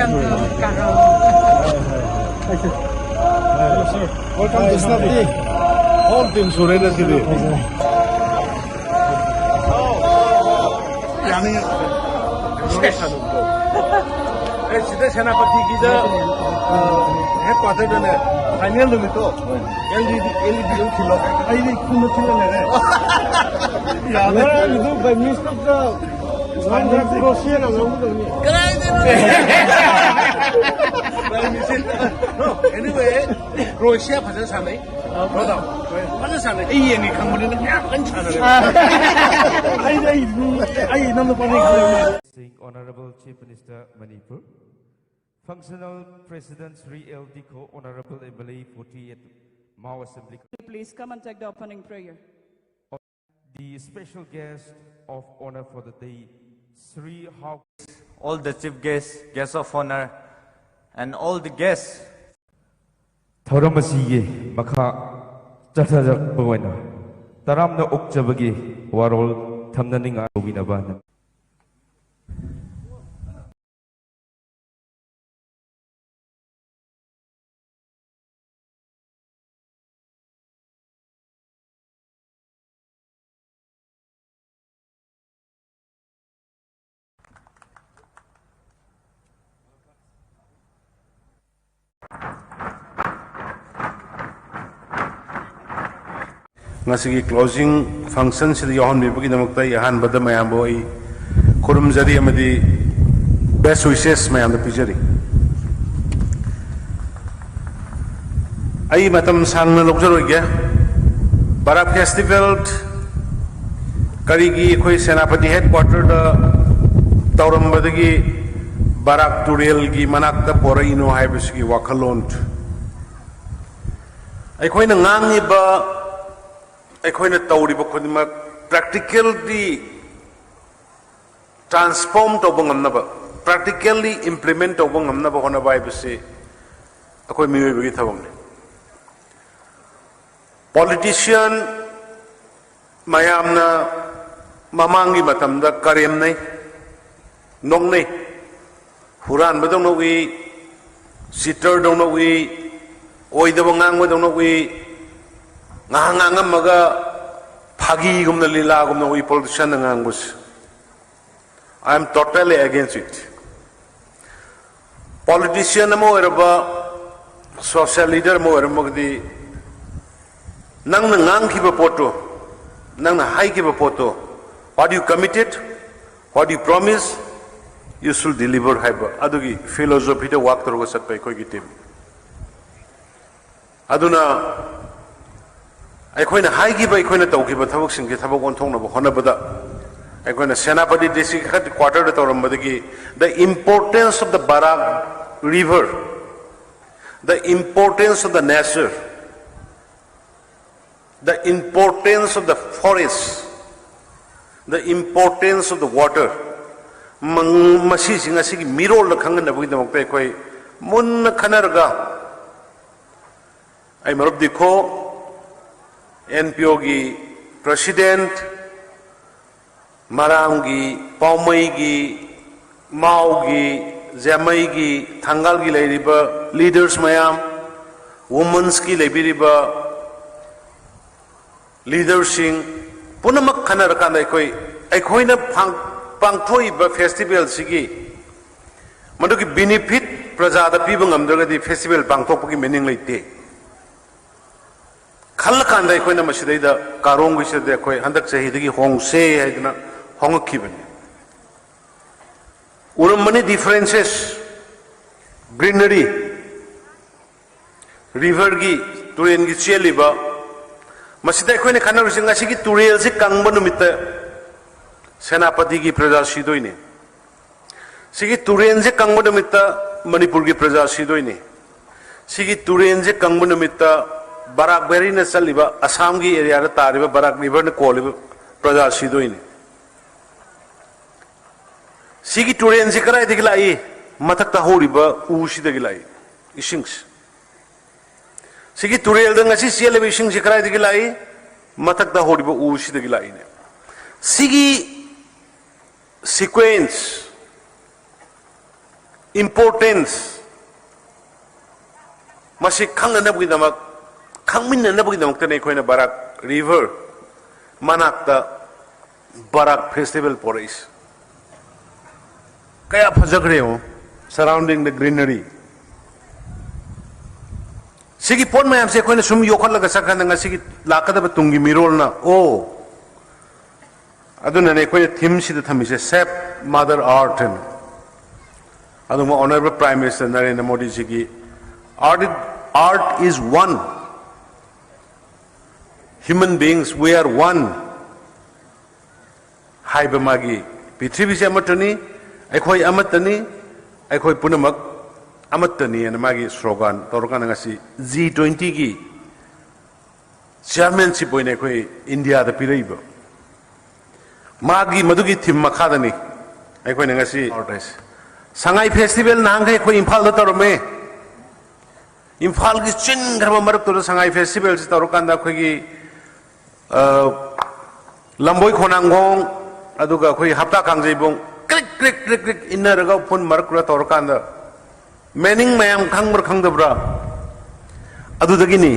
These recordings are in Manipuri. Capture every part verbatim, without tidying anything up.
Welcome to Senapati. Whole team ꯁꯨꯔꯦ ꯉꯁꯤꯗꯤ꯫ ꯌꯥꯅꯤ꯫ ꯑꯦ, ꯁꯤꯗ ꯁꯦꯅꯥꯄꯇꯤꯒꯤꯗ, ꯑ, headquarter ꯗꯅꯦ, final ꯅꯨꯃꯤꯠꯇꯣ, LED, LED ꯑꯃ ꯈꯤꯜꯂꯣ꯫ ꯑꯩꯗꯤ ꯈꯨꯟꯗ ꯊꯤꯜꯂ ꯂꯩꯔꯦ꯫ ꯌꯥꯔꯦ꯫ ꯉꯔꯥꯡꯒꯤꯗꯨ by mistake ꯇ ꯀꯗꯥꯏꯗꯩꯅꯣ? No, anyway, Croatia ꯐꯖꯅ ꯁꯥꯟꯅꯩ꯫ ꯐꯖꯅ ꯁꯥꯟꯅꯩ꯫ ꯑꯩ ꯌꯦꯡꯉꯤ ꯈꯪꯕꯅꯤꯅ ꯃꯌꯥꯝ ꯀꯟꯅ ꯁꯥꯟꯅꯔꯦ꯫ ꯑꯩ, ꯑꯩ, ꯑꯩ ꯏꯅꯥꯎꯅꯨꯄꯥꯅꯤ ꯈꯪꯉꯤ꯫ Singh, Honorable Chief Minister, Manipur. Functional President Shri L D Kho, Honorable M L A forty-eight, Mao Assembly. Please come and take the opening prayer. The special guest of honor for the day, Shri Hao. All the chief guests, guests of honor, and all the guests. ꯊꯧꯔꯝ ꯑꯁꯤꯒꯤ ꯃꯈꯥ ꯆꯠꯊꯔꯛꯄ ꯑꯣꯏꯅ ꯇꯔꯥꯝꯅ ꯑꯣꯛꯆꯕꯒꯤ ꯋꯥꯔꯣꯜ ꯊꯝꯅꯅꯤꯡꯉꯥꯏ ꯇꯧꯕꯤꯅꯕ꯫ ꯉꯁꯤꯒꯤ closing function ꯁꯤꯗ ꯌꯥꯎꯍꯟꯕꯤꯕꯒꯤꯗꯃꯛꯇ ꯑꯩ ꯑꯍꯥꯟꯕꯗ ꯃꯌꯥꯝꯕꯨ ꯑꯩ ꯈꯨꯔꯨꯝꯖꯔꯤ ꯑꯃꯗꯤ best wishes ꯃꯌꯥꯝꯗ ꯄꯤꯖꯔꯤ꯫ ꯑꯩ ꯃꯇꯝ ꯁꯥꯡꯅ ꯂꯧꯖꯔꯣꯏꯒꯦ꯫ ꯕꯔꯥꯛ festival ꯀꯔꯤꯒꯤ ꯑꯩꯈꯣꯏ ꯁꯦꯅꯥꯄꯇꯤ headquarter ꯗ ꯇꯧꯔꯝꯕꯗꯒꯤ ꯕꯔꯥꯛ ꯇꯨꯔꯦꯜꯒꯤ ꯃꯅꯥꯛꯇ ꯄꯣꯔꯛꯏꯅꯣ ꯍꯥꯏꯕꯁꯤꯒꯤ ꯋꯥꯈꯜꯂꯣꯟ, ꯑꯩꯈꯣꯏꯅ ꯉꯥꯡꯉꯤꯕ, ꯑꯩꯈꯣꯏꯅ ꯇꯧꯔꯤꯕ ꯈꯨꯗꯤꯡꯃꯛ practically transform ꯇꯧꯕ ꯉꯝꯅꯕ, practically implement ꯇꯧꯕ ꯉꯝꯅꯕ ꯍꯣꯠꯅꯕ ꯍꯥꯏꯕꯁꯤ ꯑꯩꯈꯣꯏ ꯃꯤꯑꯣꯏꯕꯒꯤ ꯊꯕꯛꯅꯤ꯫ Politician ꯃꯌꯥꯝꯅ ꯃꯃꯥꯡꯒꯤ ꯃꯇꯝꯗ ꯀꯔꯦꯝꯅꯩ, ꯅꯣꯛꯅꯩ꯫ ꯍꯨꯔꯥꯟꯕꯗꯧꯅ ꯎꯏ, ꯆꯤꯇꯔꯗꯧꯅ ꯎꯏ, ꯑꯣꯏꯗꯕ ꯉꯥꯡꯕꯗꯧꯅ ꯎꯏ, ꯉꯥꯏꯍꯥꯛ ꯉꯥꯡꯉꯝꯃꯒ ꯐꯥꯒꯤꯒꯨꯝꯅ ꯂꯤꯂꯥꯒꯨꯝꯅ ꯎꯏ ꯄꯣꯂꯤꯇꯤꯁꯤꯌꯥꯟꯅ ꯉꯥꯡꯕꯁꯦ꯫ I am totally against it. Politician ꯑꯃ ꯑꯣꯏꯔꯕ, ꯁꯣꯁꯤꯌꯦꯜ ꯂꯤꯗꯔ ꯑꯃ ꯑꯣꯏꯔꯝꯃꯒꯗꯤ ꯅꯪꯅ ꯉꯥꯡꯈꯤꯕ ꯄꯣꯠꯇꯨ, ꯅꯪꯅ ꯍꯥꯏꯈꯤꯕ ꯄꯣꯠꯇꯨ, what you committed, what you promise, you should deliver ꯍꯥꯏꯕ ꯑꯗꯨꯒꯤ ꯐꯤꯂꯣꯁꯣꯐꯤꯗ ꯋꯥꯛ ꯇꯧꯔꯒ ꯆꯠꯄ ꯑꯩꯈꯣꯏꯒꯤ ꯇꯤꯝ꯫ ꯑꯗꯨꯅ ꯑꯩꯈꯣꯏꯅ ꯍꯥꯏꯈꯤꯕ, ꯑꯩꯈꯣꯏꯅ ꯇꯧꯈꯤꯕ ꯊꯕꯛꯁꯤꯡꯁꯦ ꯊꯕꯛ ꯑꯣꯟꯊꯣꯛꯅꯕ ꯍꯣꯠꯅꯕꯗ ꯑꯩꯈꯣꯏꯅ ꯁꯦꯅꯥꯄꯇꯤ ꯗꯤꯁꯇ꯭ꯔꯤꯛ ꯍꯦꯗ ꯀ꯭ꯋꯥꯇꯔꯗ ꯇꯧꯔꯝꯕꯗꯒꯤ the importance of the Barak river, the importance of the nature, the importance of the forest, the importance of the water, ꯃꯁꯤꯁꯤꯡ ꯑꯁꯤꯒꯤ ꯃꯤꯔꯣꯜꯗ ꯈꯪꯍꯟꯅꯕꯒꯤꯗꯃꯛꯇ ꯑꯩꯈꯣꯏ ꯃꯨꯟꯅ ꯈꯟꯅꯔꯒ ꯑꯩ ꯃꯔꯨꯞ ꯗꯤꯈꯣ, ꯑꯦꯟ ꯄꯤ ꯑꯣꯒꯤ ꯄ꯭ꯔꯁꯤꯗꯦꯟꯠ, ꯃꯔꯥꯝꯒꯤ, ꯄꯥꯎꯃꯩꯒꯤ, ꯃꯥꯎꯒꯤ, ꯖꯦꯃꯩꯒꯤ, ꯊꯪꯒꯥꯜꯒꯤ ꯂꯩꯔꯤꯕ ꯂꯤꯗꯔꯁ ꯃꯌꯥꯝ, ꯋꯨꯃꯟꯁꯀꯤ ꯂꯩꯕꯤꯔꯤꯕ ꯂꯤꯗꯔꯁꯤꯡ ꯄꯨꯝꯅꯃꯛ ꯈꯟꯅꯔꯀꯥꯟꯗ ꯑꯩꯈꯣꯏ, ꯑꯩꯈꯣꯏꯅ ꯐꯥꯡ-, ꯄꯥꯡꯊꯣꯛꯏꯕ ꯐꯦꯁꯇꯤꯚꯦꯜꯁꯤꯒꯤ ꯃꯗꯨꯒꯤ ꯕꯤꯅꯤꯐꯤꯠ ꯄ꯭ꯔꯖꯥꯗ ꯄꯤꯕ ꯉꯝꯗ꯭ꯔꯒꯗꯤ ꯐꯦꯁꯇꯤꯚꯦꯜ ꯄꯥꯡꯊꯣꯛꯄꯒꯤ ꯃꯤꯅꯤꯡ ꯂꯩꯇꯦ꯫ ꯈꯜꯂꯀꯥꯟꯗ ꯑꯩꯈꯣꯏꯅ ꯃꯁꯤꯗꯩꯗ ꯀꯥꯔꯣꯡꯒꯤꯁꯤꯗ ꯑꯩꯈꯣꯏ ꯍꯟꯗꯛ ꯆꯍꯤꯗꯒꯤ ꯍꯣꯡꯁꯦ ꯍꯥꯏꯗꯅ ꯍꯣꯡꯉꯛꯈꯤꯕꯅꯤ꯫ ꯎꯔꯝꯕꯅꯤ ꯗꯤꯐ꯭ꯔꯦꯟꯁꯦꯁ, ꯒ꯭ꯔꯤꯅꯔꯤ, ꯔꯤꯚꯔꯒꯤ, ꯇꯨꯔꯦꯜꯒꯤ ꯆꯦꯜꯂꯤꯕ, ꯃꯁꯤꯗ ꯑꯩꯈꯣꯏꯅ ꯈꯟꯅꯔꯤꯁꯤ ꯉꯁꯤꯒꯤ ꯇꯨꯔꯦꯜꯁꯤ ꯀꯪꯕ ꯅꯨꯃꯤꯠꯇ ꯁꯦꯅꯥꯄꯇꯤꯒꯤ ꯄ꯭ꯔꯖꯥ ꯁꯤꯗꯣꯏꯅꯤ꯫ ꯁꯤꯒꯤ ꯇꯨꯔꯦꯜꯁꯤ ꯀꯪꯕ ꯅꯨꯃꯤꯠꯇ ꯃꯅꯤꯄꯨꯔꯒꯤ ꯄ꯭ꯔꯖꯥ ꯁꯤꯗꯣꯏꯅꯤ꯫ ꯁꯤꯒꯤ ꯇꯨꯔꯦꯜꯁꯤ ꯀꯪꯕ ꯅꯨꯃꯤꯠꯇ ꯕꯔꯥꯛ ꯚꯦꯂꯤꯅ ꯆꯠꯂꯤꯕ ꯑꯁꯥꯝꯒꯤ ꯑꯦꯔꯤꯌꯥꯗ ꯇꯥꯔꯤꯕ ꯕꯔꯥꯛ ꯔꯤꯚꯔꯅ ꯀꯣꯜꯂꯤꯕ ꯄ꯭ꯔꯖꯥ ꯁꯤꯗꯣꯏꯅꯤ꯫ ꯁꯤꯒꯤ ꯇꯨꯔꯦꯜꯁꯤ ꯀꯗꯥꯏꯗꯒꯤ ꯂꯥꯛꯏ? ꯃꯊꯛꯇ ꯍꯧꯔꯤꯕ ꯎꯁꯤꯗꯒꯤ ꯂꯥꯛꯏ, ꯏꯁꯤꯡꯁꯤ꯫ ꯁꯤꯒꯤ ꯇꯨꯔꯦꯜꯗ ꯉꯁꯤ ꯆꯦꯜꯂꯤꯕ ꯏꯁꯤꯡꯁꯤ ꯀꯗꯥꯏꯗꯒꯤ ꯂꯥꯛꯏ? ꯃꯊꯛꯇ ꯍꯧꯔꯤꯕ ꯎꯁꯤꯗꯒꯤ ꯂꯥꯛꯏꯅꯦ꯫ ꯁꯤꯒꯤ ꯁꯤꯀ꯭ꯋꯦꯟꯁ, importance ꯃꯁꯤ ꯈꯪꯅꯅꯕꯒꯤꯗꯃꯛ, ꯈꯪꯃꯤꯟꯅꯅꯕꯒꯤꯗꯃꯛꯇꯅꯤ ꯑꯩꯈꯣꯏꯅ ꯕꯔꯥꯛ ꯔꯤꯚꯔ ꯃꯅꯥꯛꯇ ꯕꯔꯥꯛ ꯐꯦꯁꯇꯤꯚꯦꯜ ꯄꯣꯔꯛꯏꯁꯦ꯫ ꯀꯌꯥ ꯐꯖꯈ꯭ꯔꯦ ꯌꯦꯡꯉꯣ, surrounding the greenery꯫ ꯁꯤꯒꯤ ꯄꯣꯠ ꯃꯌꯥꯝꯁꯦ ꯑꯩꯈꯣꯏꯅ ꯁꯨꯝ ꯌꯣꯛꯈꯠꯂꯒ ꯆꯠꯈ꯭ꯔꯀꯥꯟꯗ ꯉꯁꯤꯒꯤ ꯂꯥꯛꯀꯗꯕ ꯇꯨꯡꯒꯤ ꯃꯤꯔꯣꯜꯅ, ꯑꯣ, ꯑꯗꯨꯅꯅꯦ ꯑꯩꯈꯣꯏꯅ ꯊꯤꯝꯁꯤꯗ ꯊꯝꯃꯤꯁꯦ, Save Mother Earth ꯍꯥꯏꯅ꯫ ꯑꯗꯨꯒꯨꯝꯕ Honourable Prime Minister Narendra ꯃꯣꯗꯤꯖꯤꯒꯤ Earth, Earth is one, human beings, we are one ꯍꯥꯏꯕ ꯃꯥꯒꯤ, "ꯄ꯭ꯔꯤꯊꯤꯕꯤꯁꯦ ꯑꯃꯠꯇꯅꯤ, ꯑꯩꯈꯣꯏ ꯑꯃꯠꯇꯅꯤ, ꯑꯩꯈꯣꯏ ꯄꯨꯝꯅꯃꯛ ꯑꯃꯠꯇꯅꯤ" ꯍꯥꯏꯅ ꯃꯥꯒꯤ ꯁ꯭ꯂꯣꯒꯥꯟ ꯇꯧꯔꯀꯥꯟꯗ ꯉꯁꯤ ꯖꯤ ꯇ꯭ꯋꯦꯟꯇꯤꯒꯤ ꯆꯤꯌꯥꯔꯃꯦꯟꯁꯤꯞ ꯑꯣꯏꯅ ꯑꯩꯈꯣꯏ ꯏꯟꯗꯤꯌꯥꯗ ꯄꯤꯔꯛꯏꯕ꯫ ꯃꯥꯒꯤ ꯃꯗꯨꯒꯤ ꯊꯤꯝ ꯃꯈꯥꯗꯅꯤ ꯑꯩꯈꯣꯏꯅ ꯉꯁꯤ ꯇꯧꯔꯤꯁꯦ꯫ ꯁꯉꯥꯏ ꯐꯦꯁꯇꯤꯚꯦꯜ ꯅꯍꯥꯟꯈꯩ ꯑꯩꯈꯣꯏ ꯏꯝꯐꯥꯜꯗ ꯇꯧꯔꯝꯃꯦ꯫ ꯏꯝꯐꯥꯜꯒꯤ ꯆꯤꯟꯈ꯭ꯔꯕ ꯃꯔꯛꯇꯨꯗ ꯁꯉꯥꯏ ꯐꯦꯁꯇꯤꯚꯦꯜꯁꯤ ꯇꯧꯔꯀꯥꯟꯗ ꯑꯩꯈꯣꯏꯒꯤ, ꯑ, ꯂꯝꯕꯣꯏ ꯈꯣꯡꯅꯥꯡꯈꯣꯡ, ꯑꯗꯨꯒ ꯑꯩꯈꯣꯏ ꯍꯞꯇꯥ ꯀꯥꯡꯖꯩꯕꯨꯡ ꯀ꯭ꯔꯤꯛ ꯀ꯭ꯔꯤꯛ ꯀ꯭ꯔꯤꯛ ꯀ꯭ꯔꯤꯛ ꯏꯟꯅꯔꯒ ꯎꯐꯨꯟ ꯃꯔꯛꯇꯨꯗ ꯇꯧꯔꯀꯥꯟꯗ, meaning ꯃꯌꯥꯝ ꯈꯪꯕ꯭ꯔꯥ ꯈꯪꯗꯕ꯭ꯔꯥ? ꯑꯗꯨꯗꯒꯤꯅꯤ꯫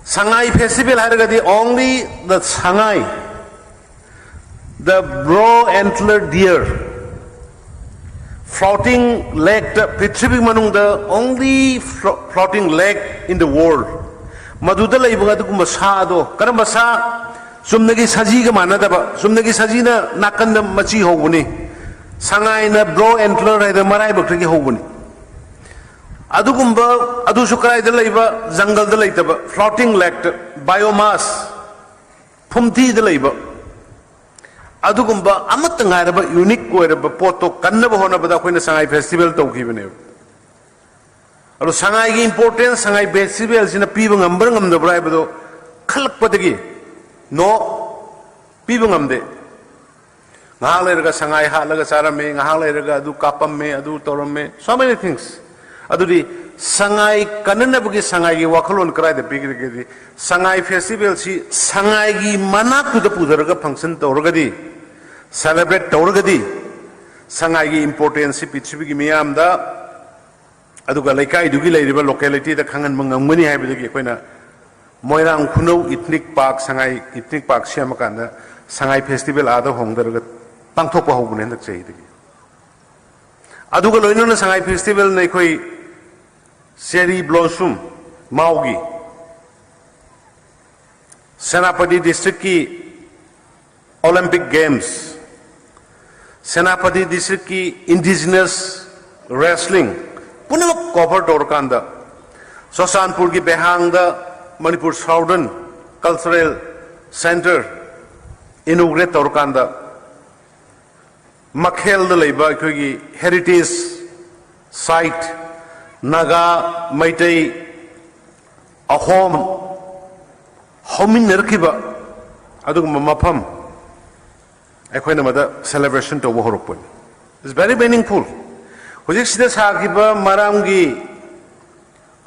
ꯁꯉꯥꯏ ꯐꯦꯁꯇꯤꯚꯦꯜ ꯍꯥꯏꯔꯒꯗꯤ only the Sangai, the brow antler deer, floating lakeꯇ, ꯄ꯭ꯔꯤꯊꯤꯕꯤ ꯃꯅꯨꯡꯗ only flo-, floating lake in the world꯫ ꯃꯗꯨꯗ ꯂꯩꯕ ꯑꯗꯨꯒꯨꯝꯕ ꯁꯥ ꯑꯗꯣ, ꯀꯔꯝꯕ ꯁꯥ? ꯆꯨꯝꯅꯒꯤ ꯁꯖꯤꯒ ꯃꯥꯟꯅꯗꯕ, ꯆꯨꯝꯅꯒꯤ ꯁꯖꯤꯅ ꯅꯥꯀꯟꯗ ꯃꯆꯤ ꯍꯧꯕꯅꯤ, ꯁꯉꯥꯏꯅ brow antler ꯍꯥꯏꯗꯅ ꯃꯔꯥꯏꯕꯛꯇꯒꯤ ꯍꯧꯕꯅꯤ꯫ ꯑꯗꯨꯒꯨꯝꯕ, ꯑꯗꯨꯁꯨ ꯀꯗꯥꯏꯗ ꯂꯩꯕ? ꯖꯪꯒꯜꯗ ꯂꯩꯇꯕ, floating lakeꯇ, biomass, ꯐꯨꯝꯊꯤꯗ ꯂꯩꯕ꯫ ꯑꯗꯨꯒꯨꯝꯕ ꯑꯃꯠꯇ ꯉꯥꯏꯔꯕ unique ꯑꯣꯏꯔꯕ ꯄꯣꯠꯇꯣ ꯀꯟꯅꯕ ꯍꯣꯠꯅꯕꯗ ꯑꯩꯈꯣꯏꯅ ꯁꯉꯥꯏ ꯐꯦꯁꯇꯤꯚꯦꯜ ꯇꯧꯈꯤꯕꯅꯦꯕ꯫ ꯑꯗꯣ ꯁꯉꯥꯏꯒꯤ importance, ꯁꯉꯥꯏ ꯐꯦꯁꯇꯤꯚꯦꯜꯁꯤꯅ ꯄꯤꯕ ꯉꯝꯕ꯭ꯔꯥ ꯉꯝꯗꯕ꯭ꯔꯥ ꯍꯥꯏꯕꯗꯣ ꯈꯜꯂꯛꯄꯗꯒꯤ, no, ꯄꯤꯕ ꯉꯝꯗꯦ꯫ ꯉꯥꯏꯍꯥꯛ ꯂꯩꯔꯒ ꯁꯉꯥꯏ ꯍꯥꯠꯂꯒ ꯆꯥꯔꯝꯃꯦ, ꯉꯥꯏꯍꯥꯛ ꯂꯩꯔꯒ ꯑꯗꯨ ꯀꯥꯞꯄꯝꯃꯦ, ꯑꯗꯨ ꯇꯧꯔꯝꯃꯦ, so many things꯫ ꯑꯗꯨꯗꯤ ꯁꯉꯥꯏ ꯀꯟꯅꯅꯕꯒꯤ ꯁꯉꯥꯏꯒꯤ ꯋꯥꯈꯜꯂꯣꯟ ꯀꯗꯥꯏꯗ ꯄꯤꯒꯗꯒꯦꯗꯤ, ꯁꯉꯥꯏ ꯐꯦꯁꯇꯤꯚꯦꯜꯁꯤ ꯁꯉꯥꯏꯒꯤ ꯃꯅꯥꯛꯇꯨꯗ ꯄꯨꯊꯔꯒ function ꯇꯧꯔꯒꯗꯤ, celebrate ꯇꯧꯔꯒꯗꯤ, ꯁꯉꯥꯏꯒꯤ importance ꯁꯤ ꯄ꯭ꯔꯤꯊꯤꯕꯤꯒꯤ ꯃꯤꯌꯥꯝꯗ, ꯑꯗꯨꯒ ꯂꯩꯀꯥꯏꯗꯨꯒꯤ ꯂꯩꯔꯤꯕ locality ꯗ ꯈꯪꯍꯟꯕ ꯉꯝꯒꯅꯤ ꯍꯥꯏꯕꯗꯒꯤ ꯑꯩꯈꯣꯏꯅ ꯃꯣꯏꯔꯥꯡ ꯈꯨꯅꯧ Ethnic Park, ꯁꯉꯥꯏ Ethnic Park ꯁꯦꯝꯃꯀꯥꯟꯗ ꯁꯉꯥꯏ festival ꯑꯥꯗ ꯍꯣꯡꯗꯔꯒ ꯄꯥꯡꯊꯣꯛꯄ ꯍꯧꯕꯅꯦ ꯍꯟꯗꯛ ꯆꯍꯤꯗꯒꯤ꯫ ꯑꯗꯨꯒ ꯂꯣꯏꯅꯅ ꯁꯉꯥꯏ festival ꯅ ꯑꯩꯈꯣꯏ cherry blossom, ꯃꯥꯎꯒꯤ, ꯁꯦꯅꯥꯄꯇꯤ district ꯀꯤ Olympic Games, ꯁꯦꯅꯥꯄꯇꯤ district ꯀꯤ indigenous wrestling ꯄꯨꯝꯅꯃꯛ cover ꯇꯧꯔꯀꯥꯟꯗ, ꯆꯨꯔꯆꯥꯟꯄꯨꯔꯒꯤ ꯕꯦꯍꯥꯡꯗ Manipur Southern Cultural Centre inaugurate ꯇꯧꯔꯀꯥꯟꯗ, ꯃꯈꯦꯜꯗ ꯂꯩꯕ ꯑꯩꯈꯣꯏꯒꯤ heritage site, ꯅꯥꯒꯥ, ꯃꯩꯇꯩ, ꯑꯍꯣꯝ ꯍꯧꯃꯤꯟꯅꯔꯛꯈꯤꯕ ꯑꯗꯨꯒꯨꯝꯕ ꯃꯐꯝ ꯑꯩꯈꯣꯏꯅ ꯃꯗ celebration ꯇꯧꯕ ꯍꯧꯔꯛꯄꯅꯤ꯫ It's very meaningful. ꯍꯧꯖꯤꯛꯁꯤꯗ ꯁꯥꯈꯤꯕ ꯃꯔꯥꯝꯒꯤ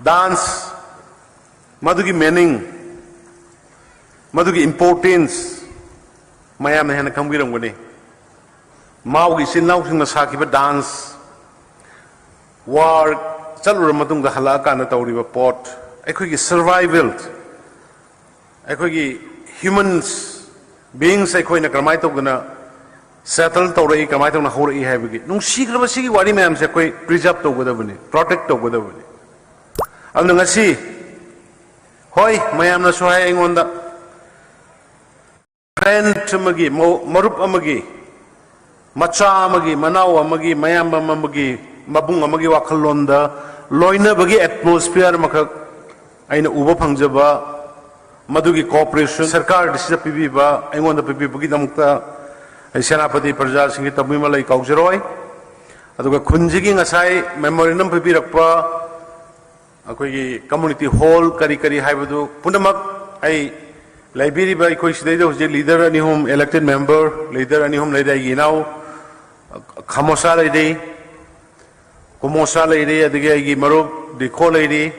dance, ꯃꯗꯨꯒꯤ meaning, ꯃꯗꯨꯒꯤ importance ꯃꯌꯥꯝꯅ ꯍꯦꯟꯅ ꯈꯪꯕꯤꯔꯝꯒꯅꯤ꯫ ꯃꯥꯎꯒꯤ ꯏꯆꯤꯟ ꯏꯅꯥꯎꯁꯤꯡꯅ ꯁꯥꯈꯤꯕ dance, war ꯆꯠꯂꯨꯔ ꯃꯇꯨꯡꯗ ꯍꯜꯂꯛꯑꯀꯥꯟꯗ ꯇꯧꯔꯤꯕ ꯄꯣꯠ, ꯑꯩꯈꯣꯏꯒꯤ survival, ꯑꯩꯈꯣꯏꯒꯤ humans beings ꯑꯩꯈꯣꯏꯅ ꯀꯔꯝꯍꯥꯏꯅ ꯇꯧꯗꯅ settle ꯇꯧꯔꯛꯏ, ꯀꯃꯥꯏꯅ ꯇꯧꯅ ꯍꯧꯔꯛꯏ ꯍꯥꯏꯕꯒꯤ ꯅꯨꯡꯁꯤꯈ꯭ꯔꯕ ꯁꯤꯒꯤ ꯋꯥꯔꯤ ꯃꯌꯥꯝꯁꯦ ꯑꯩꯈꯣꯏ preserve ꯇꯧꯒꯗꯕꯅꯤ, protect ꯇꯧꯒꯗꯕꯅꯤ꯫ ꯑꯗꯨꯅ ꯉꯁꯤ, ꯍꯣꯏ, ꯃꯌꯥꯝꯅꯁꯨ ꯍꯥꯏ ꯑꯩꯉꯣꯟꯗ, friend ꯑꯃꯒꯤ, ꯃꯧ-, ꯃꯔꯨꯞ ꯑꯃꯒꯤ, ꯃꯆꯥ ꯑꯃꯒꯤ, ꯃꯅꯥꯎ ꯑꯃꯒꯤ, ꯃꯌꯥꯝꯕ ꯑꯃꯒꯤ, ꯃꯕꯨꯡ ꯑꯃꯒꯤ ꯋꯥꯈꯜꯂꯣꯟꯗ ꯂꯣꯏꯅꯕꯒꯤ atmosphere ꯑꯃꯈꯛ ꯑꯩꯅ ꯎꯕ ꯐꯪꯖꯕ, ꯃꯗꯨꯒꯤ cooperation ꯁꯔꯀꯥꯔꯁꯤꯗ ꯄꯤꯕꯤꯕ, ꯑꯩꯉꯣꯟꯗ ꯄꯤꯕꯤꯕꯒꯤꯗꯃꯛꯇ ꯑꯩ ꯁꯦꯅꯥꯄꯇꯤ ꯄ꯭ꯔꯖꯥꯁꯤꯡꯒꯤ ꯇꯧꯕꯤꯃꯜ ꯑꯩ ꯀꯥꯎꯖꯔꯣꯏ꯫ ꯑꯗꯨꯒ ꯈꯨꯟꯁꯤꯒꯤ ꯉꯁꯥꯏ memorandum ꯄꯤꯕꯤꯔꯛꯄ ꯑꯩꯈꯣꯏꯒꯤ community hall ꯀꯔꯤ ꯀꯔꯤ ꯍꯥꯏꯕꯗꯨ ꯄꯨꯝꯅꯃꯛ ꯑꯩ ꯂꯩꯕꯤꯔꯤꯕ ꯑꯩꯈꯣꯏ ꯁꯤꯗꯩꯗ ꯍꯧꯖꯤꯛ leader ꯑꯅꯤ ꯑꯍꯨꯝ, elected member leader ꯑꯅꯤ ꯑꯍꯨꯝ ꯂꯩꯔꯦ, ꯑꯩꯒꯤ ꯏꯅꯥꯎ ꯈꯃꯣꯁꯥ ꯂꯩꯔꯤ, ꯀꯨꯃꯣꯁꯥ ꯂꯩꯔꯤ, ꯑꯗꯒꯤ ꯑꯩꯒꯤ ꯃꯔꯨꯞ ꯗꯤꯈꯣ ꯂꯩꯔꯤ,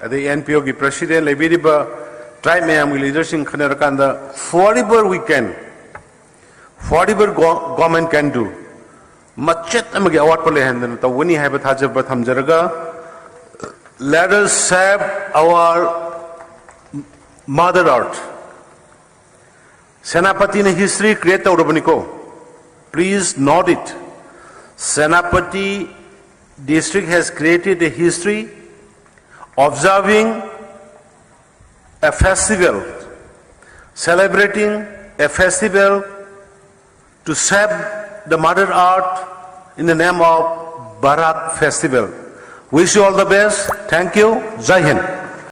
ꯑꯗꯩ NPO ꯒꯤ president ꯂꯩꯕꯤꯔꯤꯕ tribe ꯃꯌꯥꯝꯒꯤ leader ꯁꯤꯡ ꯈꯟꯅꯔꯀꯥꯟꯗ, whatever we can, whatever go-, government can do, ꯃꯆꯦꯠ ꯑꯃꯒꯤ ꯑꯋꯥꯠꯄ ꯂꯩꯍꯟꯗꯅ ꯇꯧꯒꯅꯤ ꯍꯥꯏꯕ ꯊꯥꯖꯕ ꯊꯝꯖꯔꯒ, let us save our mother earth. ꯁꯦꯅꯥꯄꯇꯤꯅ history create ꯇꯧꯔꯕꯅꯤꯀꯣ. Please note it. Senapati district has created a history observing a festival, celebrating a festival to save the mother earth in the name of Barak Festival. Wish you all the best. Thank you. Jai Hind.